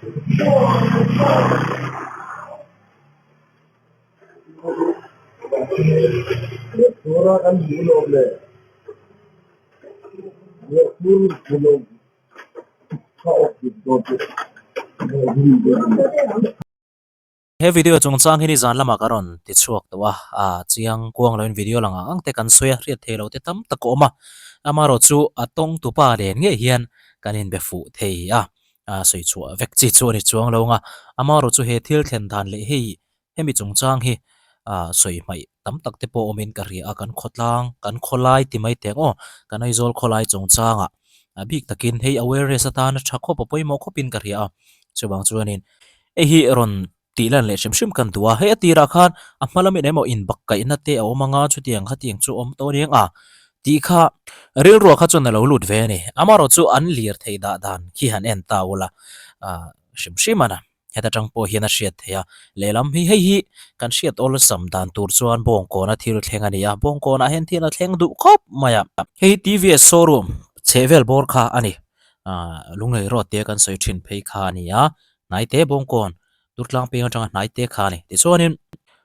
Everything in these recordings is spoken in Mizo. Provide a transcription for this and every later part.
He video chungchang hi nizan lamah ka rawn ti chhuak tawh a, ah chiang kuang loin video lang ang ang te kan sawi a, hriat theih loh te tam tak a awm a, amaherawh chu a tawngtupa nen ngei hian kan inbe fuh thei a, ah sawi chhuah vek chi chu a ni chuang lo ang a, amaherawh chu he thil thlen dan leh hei hemi chungchang hi ah sawi hmaih tam tak te pawh awmin ka hria a, kan khawtlang kan khawlai ti mai teh ang aw, kan Aizawl khawlai chungchangah a bik takin hei awareness atana tha khawp a pawimawh khawpin ka hria a, chuvang chuanin Hei hi rawn tih lan leh hrim hrim kan duh a, hei a tirah khan a hma lamin emaw inbakkaihna te a awm anga chutiang khatiang chu awm tawh aniang a tih kha rilruah kha chuan a lo lut ve a ni. Amaherawhchu an lir theih dah dan khi han en ta ula ah hrim hrim a na heta tang pawh hian a hriat theih a, lehlam hi hei hi kan hriat awlsam dan tur chuan bawngkawna thil thleng a ni a, bawngkawnah hian thil a thleng duh khawp mai a. Hei hi TVS showroom chhehvel bawr kha a ni, ah lunglei road te kan sawi thin phei kha a ni a. Hnaite Bawngkawn Durtlang peng atanga hnaite kha a ni. Tichuanin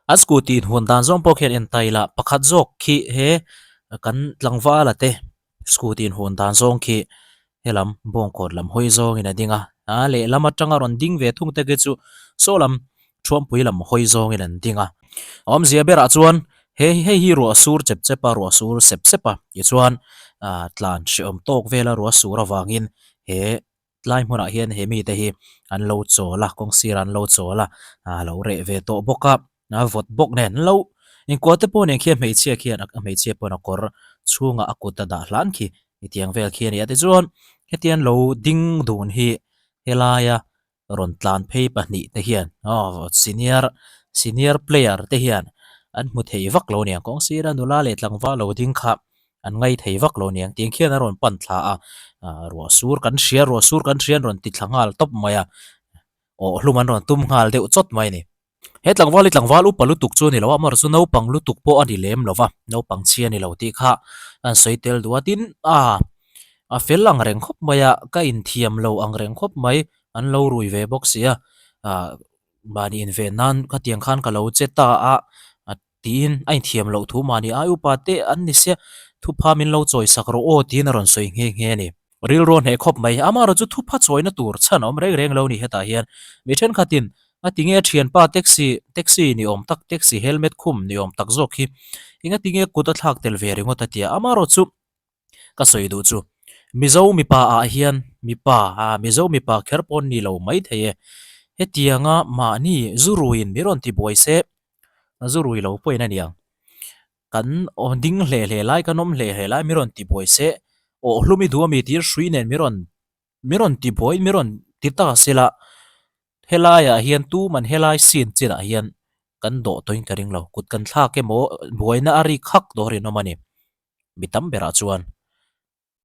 an scooty inhuan dan zawng pawh khian en ta ila pakhat zawk khi he kan tlangvala te scooty inhuan dan zawng khi helam Bawngkawn lam hawi zawngin a ding a, a lehlam atanga rawn ding ve thung te khi chu saw lam Thuampui lam hawi zawngin an ding a. A awmzia berah chuan he hei hi ruah sur chep chep a, ruah sur sep sep a tichuan tlan hrehawm tawk vela ruah sur avangin he Tlai hmunah hian he mite hi an lo chawl a, kawng sirah an lo chawl a, a lo reh ve tawh bawk a, a vawt bawk nen an lo inkuah te pawh nen khian hmeichhia khian a hmeichhia pawhin a kawr chhungah a kut a dah hlan khi hetiang vel khi a ni a tichuan hetiang lo ding dun hi helaia rawn tlan phei pahnih te hian aw senior senior player te hian an hmu thei vak lo aniang kawng sira nula leh tlangval lo ding kha an ngai thei vak lo aniang tiang khian a rawn pan thla a ah ruah sur kan hria ruah sur kan hria an rawn ti thla nghal tawp mai a awh hlum an rawn tum nghal deuh chawt mai a ni. He tlangval hi tlangval upa lutuk chu a ni lo a, amaherawh chu naupang lutuk pawh a ni lem lo va, naupang chhia a ni lo tih kha an sawi tel duh a, tin ah a fel ang reng khawp mai a, ka inthiam lo ang reng khawp mai, an lo rui ve bawk si a, ah mahni inven nan khatiang khan ka lo che ta a, tiin a inthiam loh thu mahni ai upa te an ni sia, thupha min lo chawi sak rawh aw tiin a rawn sawi nghe nghe a ni. Rilru a hneh khawp mai, amaherawh chu thupha chawina tur chhan a awm reng reng lo ni hetah hian mi thenkhatin a ti nge thianpa taxi taxi ni awm tak taxi helmet khum ni awm tak zawk hi eng a ti nge kut a thlak tel ve ringawt a tia amaherawh chu ka sawi duh chu Mizo mipa ah hian mipa ah Mizo mipa kher pawh ni lo mai thei e hetianga mahni zu ruiin mi rawn ti buai se zu rui lo pawhin a niang. Kan aw ding hle hle lai kan awm hle hle lai mi rawn ti buai se aw hlum i duh ami tir hrui nen mi rawn mi rawn ti buai mi rawn ti ta se la helaiah hian tuman helai scene chinah hian kan dawh tawhin ka ring lo kut kan thlak emaw buaina a rik hak dawn rinawm a ni mi tam berah chuan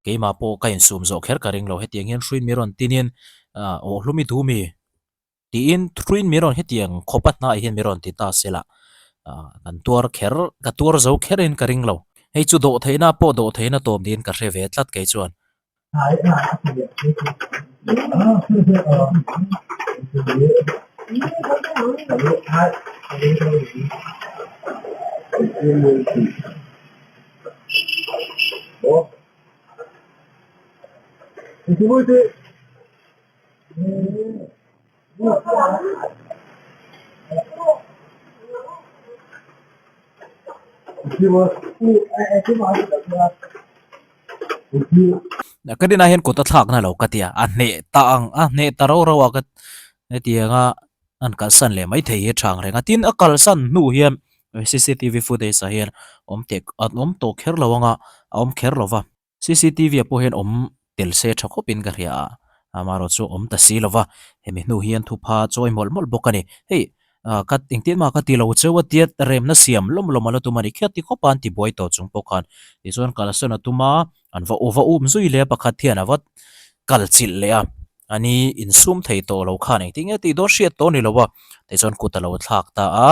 keimah pawh ka insum zawh kher ka ring lo hetiang hian hrui mi rawn tinin ah aw hlum i duh ami. Tiin thuin mi rawn hetiang khawp a hnaiah hian mi rawn ti ta se la, kan tuar kher, ka tuar zo kherin ka ring lo. Hei chu dawh theihna pawh dawh theihna tawp niin ka hre ve tlat kei chuan. Ka dinah hian kut a thlakna lo ka ti a, a hneh ta ang a hneh ta rau rau a ka hetiang a an kalsan leh mai thei hi a tha ang reng a tin a kalsan hnu hian cctv footage ah hian awm teh an awm tawh kher lo ang a a awm kher lo va. Cctv ah pawh hian awm tel se tha khawpin ka hria a, amaherawh chu awm ta si lova, hemi hnu hian thupha chawi mawlh mawlh bawk a ni. Hei ka engtin mah ka ti lo cheu a tia remna siam lawm lawm a la tum a ni khiat ti khawp a an ti buai tawh chung pawh khan tichuan kalsawn a tum a, an va va um zui leh a pakhat hian a va kal chilh leh a, ani insum thei tawh lo khan engtin nge tih dawn hriat tawh a ni lo a, tichuan kut a lo thlak ta a,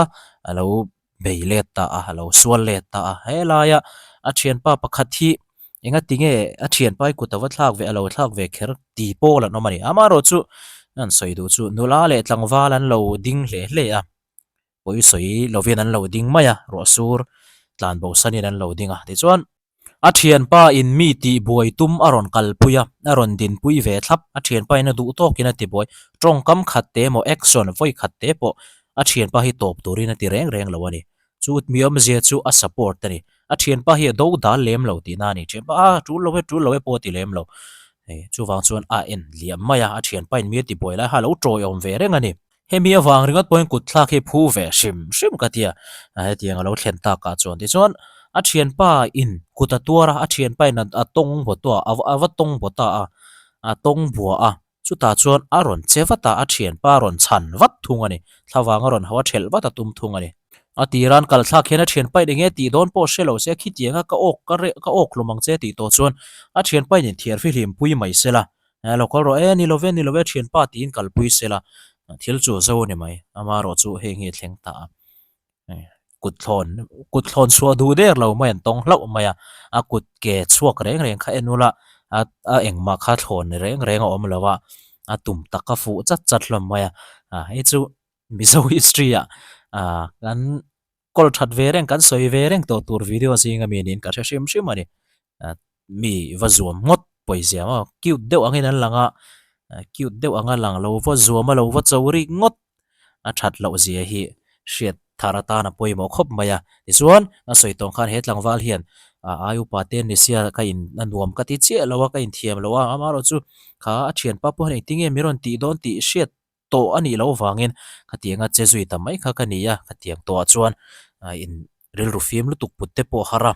a lo bei let ta a, a lo sual let ta a, helaia a thianpa pakhat hi enga tinge a thianpa hi kut a va thlak ve a lo thlak ve kher ti pawl an awm a ni. Amaherawh chu An sawi duh chu nula leh tlangval an lo ding hle hle a, pawi sawi lovin an lo ding mai a, ruah sur tlan bo sanin an lo ding a. Tichuan. A thianpa in mi tih buai tum a rawn kalpui a, a rawn dinpui ve thlap. A thianpa in a duh tawkin a ti buai. Tawngkam khat te emaw action vawi khat te pawh a thianpa hi tawp turin a ti reng reng lo a ni. Chu mi awmzia chu a support a ni. A thianpa hi a do dal lem lo tihna a ni. Thianpa a tul lo e, tul lo e pawh a ti lem lo. Hei chuvang chuan a en liam mai a, a thianpa in mi a ti buai lai kha a lo tawiawm ve reng a ni. Hemi avang ringawt pawhin kut thlak hi phu ve hrim hrim ka ti a, hetiang a lo thlen takah chuan tichuan a thianpa in kut a tuar a, a thianpa in a tawng baw tawh a, a va tawng baw ta a, a tawng bua a, chutah chuan a rawn che vat a, a thianpa a rawn chhan vat thung a ni, thlavang a rawn hau a thelh vat a tum thung a ni. A tiran kal thlak hian a thianpa in enge tih dawn pawh hre lo se khitianga ka awk ka reh ka awk hlum ang che tih tawh chuan a thianpa in inthiarfihlim pui mai sela. Eh lo kal rawh e, ni lo ve, ni lo ve thianpa tiin kalpui se la, thil chu a zo a ni mai. Amaherawh chu heng hi a thleng ta a, kut thlawn, kut thlawn chhuah duh der lo mai an tawng hlauh mai a, a kut ke chhuak reng reng kha en ula, a a engmah kha thlawn reng reng a awm lo a, a tum tak a fuh chat chat hlawm mai a, hei chu Mizo history ah kan kawl that ve reng kan sawi ve reng tawh tur video zinga mi niin ka hre hrim hrim a ni mi va zuam ngawt pawizia maw cute deuh angin an lang a cute deuh anga lang lo va zuam a lo va cho rik ngawt a that loh zia hi hriat thar atan a pawimawh khawp mai a tichuan a sawi tawng khan he tlangval hian a ai upa te ni sia ka in a nuam ka ti chiah lo a ka inthiam lo a amaherawhchu kha a thianpa pawh hian engtin nge mi rawn tih dawn tih hriat tawh a nih loh avangin khatiang a che zui ta mai kha ka ni a, khatiang tawhah chuan in rilru fim lutuk put te pawh a har a,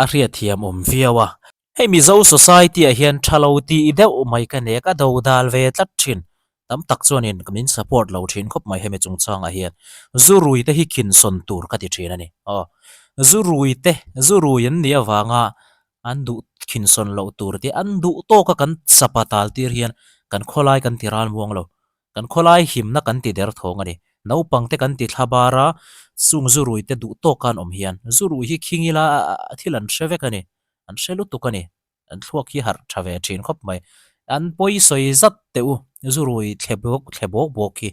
a hriatthiam awm viau a. Hei Mizo society ah hian tha lo tih deuh mai ka nei a, ka do dal ve tlat thin, tam tak chuanin min support lo thin khawp mai hemi chungchangah hian. Zu rui te hi khinsawn tur ka ti thin a ni. Aw, zu rui te, zu rui an nih avanga an duh khinsawn loh tur te an duh tawk a kan sapa tal tir hian kan khawlai kan ti ral muang lo. Kan khawlai himna kan ti der thawng a ni. Naupang te kan ti thla bar a, chung zu rui te duh tawk a an awm hian zu rui hi khing ila thil an hre vek a ni. An hre lutuk a ni. An thluak hi harh tha ve thin khawp mai. An pawi sawi zat teh u, zu rui thle bawk thle bawk bawk hi.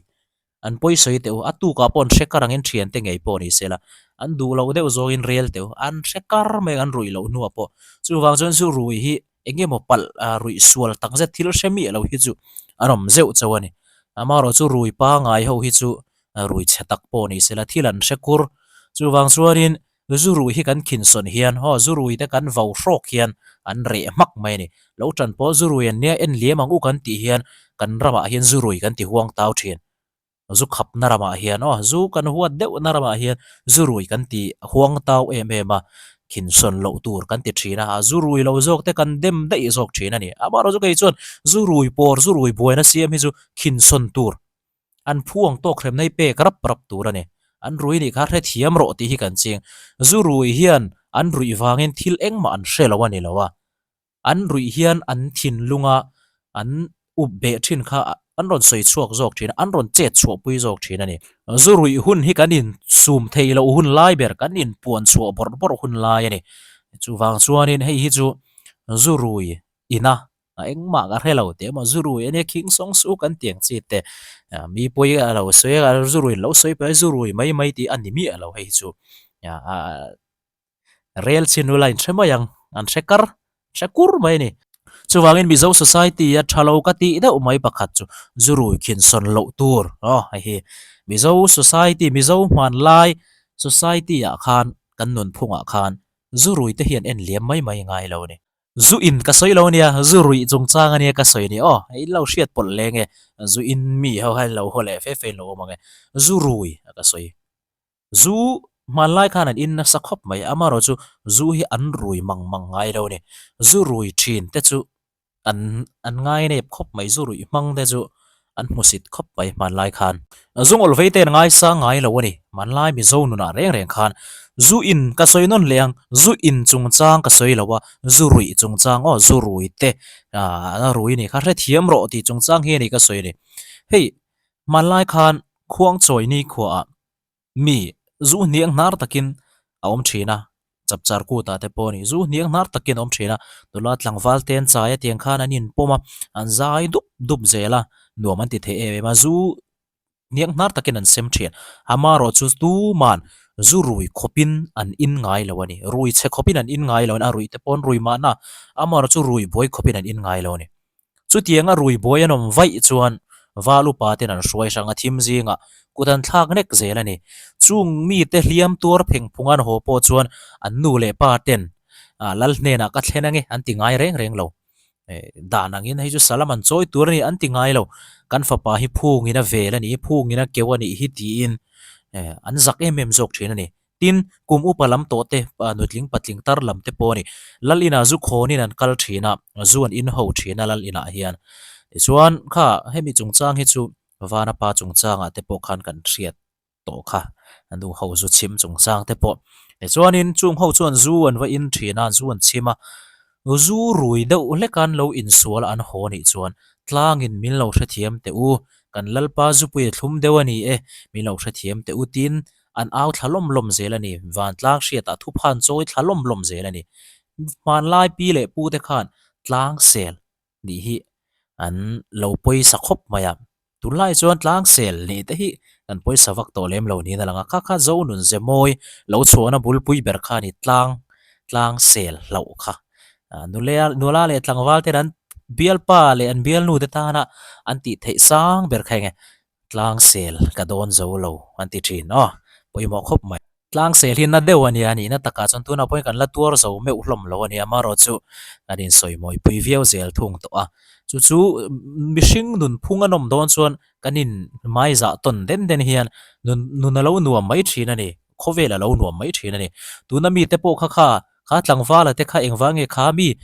An pawi sawi teh u, a tukah pawh an hre kar angin thiante ngei pawh ni sela, an duh loh deuh zawngin rel teh u, an hre kar mai ang an ruih loh hnuah pawh. Chuvang chuan zu rui hi eng emaw palh ruih sual tak zet thil hre miah lo hi chu an awm zeuh chauh a ni. Amaherawh chu rui pangai ho hi chu rui chhe tak pawh ni sela thil an hre kur. Chuvang chuanin zu rui hi kan khinsawn hian haw zu rui te kan vau hrawk hian an reh hmak mai a ni. Lo tan pawh zu rui an nia en liam ang u kan tih hian kan ramah hian zu rui kan ti huang tau thin. Zu khapna ramah hian aw zu kan huat deuhna ramah hian zu rui kan ti huang tau em em a, khinsawn loh tur kan ti thin a, a zu rui lo zawk te kan dem daih zawk thin a ni. Amaherawhchu kei chuan zu rui pawr zu rui buaina siam hi chu khinsawn tur An phu ang tawk hremna hi pek rap rap tur a ni. An rui nih kha hrethiam rawh tih hi kan ching. Zu rui hian an ruih vangin thil engmah an hre lo a ni lo a. An ruih hian an thinlunga an up beh thin kha an rawn sawi chhuak zawk thin a, an rawn chet chhuahpui zawk thin a ni. Zu ruih hun hi kan insum theih loh hun lai ber, kan inpuan chhuah bawrh bawrh hun lai a ni. Chuvang chuanin hei hi chu zu rui ina A engmah ka hre lo teh emaw zu rui ania khing sawng suh kan ti ang chi te mi pawi a lo sawi a zu rui lo sawi pawh zu rui mai mai tih a ni miah lo hei chu rel chin ula in hre mai ang an hre kar hre kur mai a ni. Chuvangin Mizo society a tha lo ka tih deuh mai pakhat chu zu rui khin sawn loh tur aw hei hi Mizo society Mizo hmanlai society ah khan kan nunphungah khan zu rui te hian en liam mai mai ngai lo a ni. Zu in ka sawi lo ania, zu ruih chungchang ania ka sawi ni aw, in lo hriat pawlh leng e, zu in mi ho khan in lo haw leh fe fe in lo awm ang e, zu rui a ka sawi. Zu hmanlai khan an in nasa khawp mai, amaherawh chu zu hi an rui mang mang ngai lo a ni. Zu rui thin te chu an an ngai nep khawp mai, zu ruih hmang te chu An hmusit khawp mai hmanlai khan. Zu ngawlh vei te an ngaisang ngai lo a ni. Hmanlai Mizo nunah reng reng khan zu in ka sawi nawn leh ang, zu in chungchang ka sawi lo a, zu ruih chungchang aw zu rui te a rui ni kha hrethiam rawh tih chungchang hi a ni ka sawi a ni. Hei hmanlai khan Khuangchawi ni khuaah mi zu hniang hnar takin a awm thin a. Chapchar kut ah te pawh a ni. Zu hniang hnar takin a awm thin a, nula tlangval te an chai a tiang khan an inpawm a, an zai dup dup zel a, nuam an ti thei em em a. Zu hniang hnar takin an sem thin. Amaherawh chu tuman zu rui khawpin an in ngai lo a ni. Rui chhe khawpin an in ngai lo a ni. A ruih te pawh an rui mahna, amaherawh chu rui buai khawpin an in ngai lo a ni. Chutianga rui buai an awm vaih chuan val upa ten an hruai hrang a thim zingah kut an thlak nek zel a ni. Chung mite hliam tuar pheng phung an haw pawh chuan an nu leh pa ten lal hnenah ka thlen ange an ti ngai reng reng lo. Dan angin hei chu salam an chawi tur a ni an ti ngai lo. Kan fapa hi phungin a vel a ni, phungin a keu a nih hi tiin an zak em em zawk thin a ni. Tin, kum upa lam tawh te, nutling patling tar lam te pawh a ni. Lal inah zu khawnin an kal thin a, zu an inho thin a lal inah hian. Tichuan kha hemi chungchang hi chu Vanapa chungchangah te pawh khan kan hriat tawh kha a nu ho zu chhim chungchang te pawh. Tichuanin chung ho chuan zu an va in thin a, zu an chhim a, zu rui deuh hlek an lo insual an haw nih chuan tlangin min lo hrethiam teh u, kan Lalpa zupui a thlum deuh a ni e, min lo hrethiam teh u tiin an au thla lawm lawm zel a ni. Vantlang hriatah thuphan chawi thla lawm lawm zel a ni. Hmanlai pi leh pu te khan tlang sel nih hi an lo pawisa khawp mai a. Tunlai chuan tlang sel nih te hi kan pawisa vak tawh lem lo niin a lang a. Kha kha Zo nun ze mawi lo chhuahna bulpui ber kha a ni tlang tlang sel hlauh kha. Nula nula leh tlangval ten an bialpa leh an bialnu te tana an tih theih sang ber kha eng nge Tlang sel ka dawn zo lo an ti thin aw, pawimawh khawp mai. Tlang sel hi na deuh a nia, nihna takah chuan tunah pawhin kan la tuar zo meuh hlawm lo a nia, amaherawh chu kan insawi mawipui viau zel thung tawh a. Chu chu mihring nunphung a nawm dawn chuan kan in hmaizah tawn den den hian nun nun a lo nuam mai thin a ni, khawvel a lo nuam mai thin a ni. Tuna mite pawh kha kha Kha tlangvala te kha engvang nge kha mi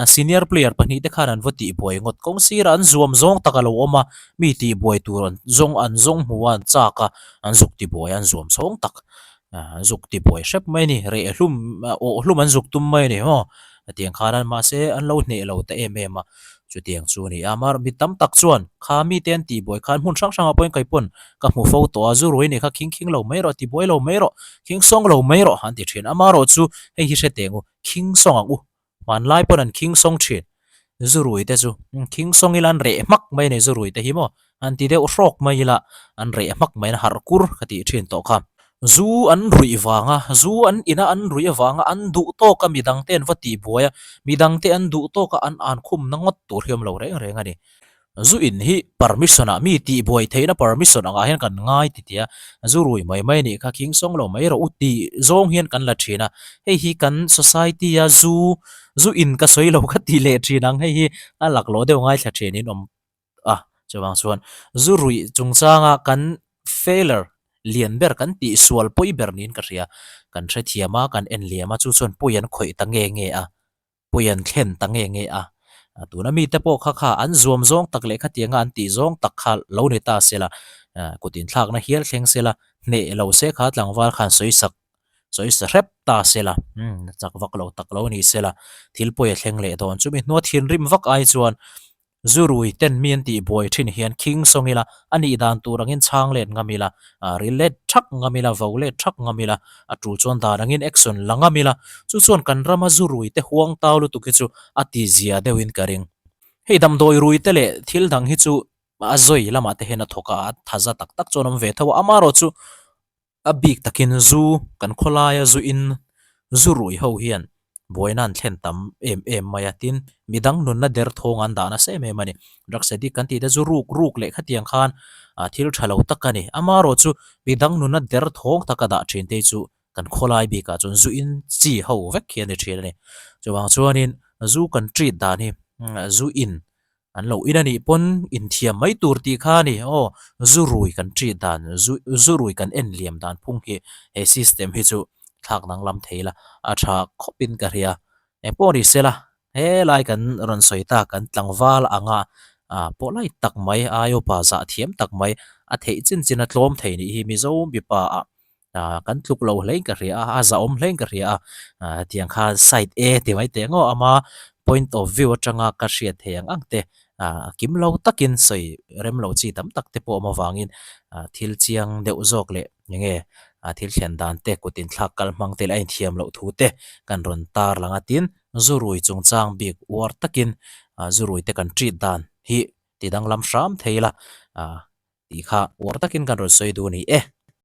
senior player pahnihte khan an va tihbuai ngawt. Kawng sirah an zuam zawng tak a lo awm a, mi tihbuai tur an zawng an zawng hmu a, an chak a, an zuk tibuai a, an zuam chhawng tak. An zuk tibuai hrep mai a ni, reh hlum awh hlum an zuk tum mai a ni maw. Hetiang khan an mahse an lo hneh lo ta em em a, chutiang chu a ni a. Mar mi tam tak chuan kha mite an tihbuai khan hmun hrang hrangah pawhin kei pawn ka hmu fo tawh a, zu rui nih kha khing khing lo mai rawh, tibuai lo mai rawh, khing sawng lo mai rawh an ti thin. Amaherawh chu hei hi hre teng u, khing sawng ang u, hmanlai pawn an khing sawng thin, zu rui te chu khing sawng ila an reh hmak mai a ni zu rui te hi maw, an ti deuh hrawk mai ila an reh hmak mai an harh kur ka tih thin tawh kha. Zu an ruih vanga, zu an ina an ruih avanga an duh tawk a midangte an va tihbuai a, midangte an duh tawk a an ankhumna ngawt tur hi awm lo reng reng a ni. Zu in hi permission ah mi tihbuai theihna permission angah hian kan ngai ti tia zu rui mai mai nih kha khing sawng lo mai rawh u tih zawng hian kan la thin a, hei hi kan society a zu zu in ka sawi lo ka ti leh thin ang hei hi a laklawh deuh ngaithla thin in awm a chuvang chuan zu ruih chungchanga kan failure lian ber kan tihsual pawi ber niin ka hria kan hrethiam a kan en liam a chu chuan pawi an khawih ta nge nge a. Pawi an thlen ta nge nge a, tuna mite pawh kha kha an zuam zawng tak leh khatianga an tih zawng tak kha lo ni ta se la, kut inthlakna hial thleng se la, hneh lo se kha tlangval khan sawi sak sawi sa hrep ta se la, chak vak lo tak lo ni se la, thil pawi a thleng leh dawn. Chumi hnua thinrim vak ai chuan Zu rui ten mi an tih buai thin hian khing sawng ila, a nih dan tur angin chhang let ngam ila, ril let thak ngam ila, vo let thak ngam ila, a tul chuan dan angin action la ngam ila, chu chuan kan rama zu rui te huang tau lutuk hi chu a ti zia deuhin ka ring. Hei damdawi rui te leh thil dang hi chu a zawi lamah te hian a thawk a, a thaza tak tak chuan a awm ve tho a, amaherawh chu A bik takin zu, kan khawlaia zu in zu rui ho hian buaina an thlen tam em em mai a, tin midang nunna der thawng an dah nasa em em a ni. Drugs addict kan tih te zu ruk ruk leh khatiang khan thil tha lo tak a ni. Amaherawh chu midang nunna der thawng taka dah thin te hi chu kan khawlai bikah chuan zu in chi ho vek hi a ni thin a ni. Chuvang chuanin zu kan treat dan hi zu in An lo in a nih pawn inthiam mai tur tih kha a ni. Aw, zu rui kan treat dan, zu zu rui kan en liam dan phung hi he system hi chu thlak danglam thei la, a tha khawpin ka hria. Engpawh ni se la, helai kan rawn sawi ta kan tlangval anga ah pawh lai tak mai, Aiopa zah thiam tak mai, a theih chin chin a tlawm thei nih hi Mizo mipa ah Ah kan tluk lo hlein ka hria a, a zahawm hlein ka hria a, ah hetiang khan side A ti mai teh ngawh ama point of view atanga ka hriat thei ang ang te ah kim lo takin sawi rem lo chi tam tak te pawh awm avangin ah thil chiang deuh zawk leh eng nge A thil thlen dan te, kut inthlak kal hmang te leh a inthiam loh thu te kan rawn tar lang a. Tin, zurui chungchang bik uar takin zurui te kan treat dan hi ti danglam hram thei la tih kha uar takin kan rawn sawi duh a ni e.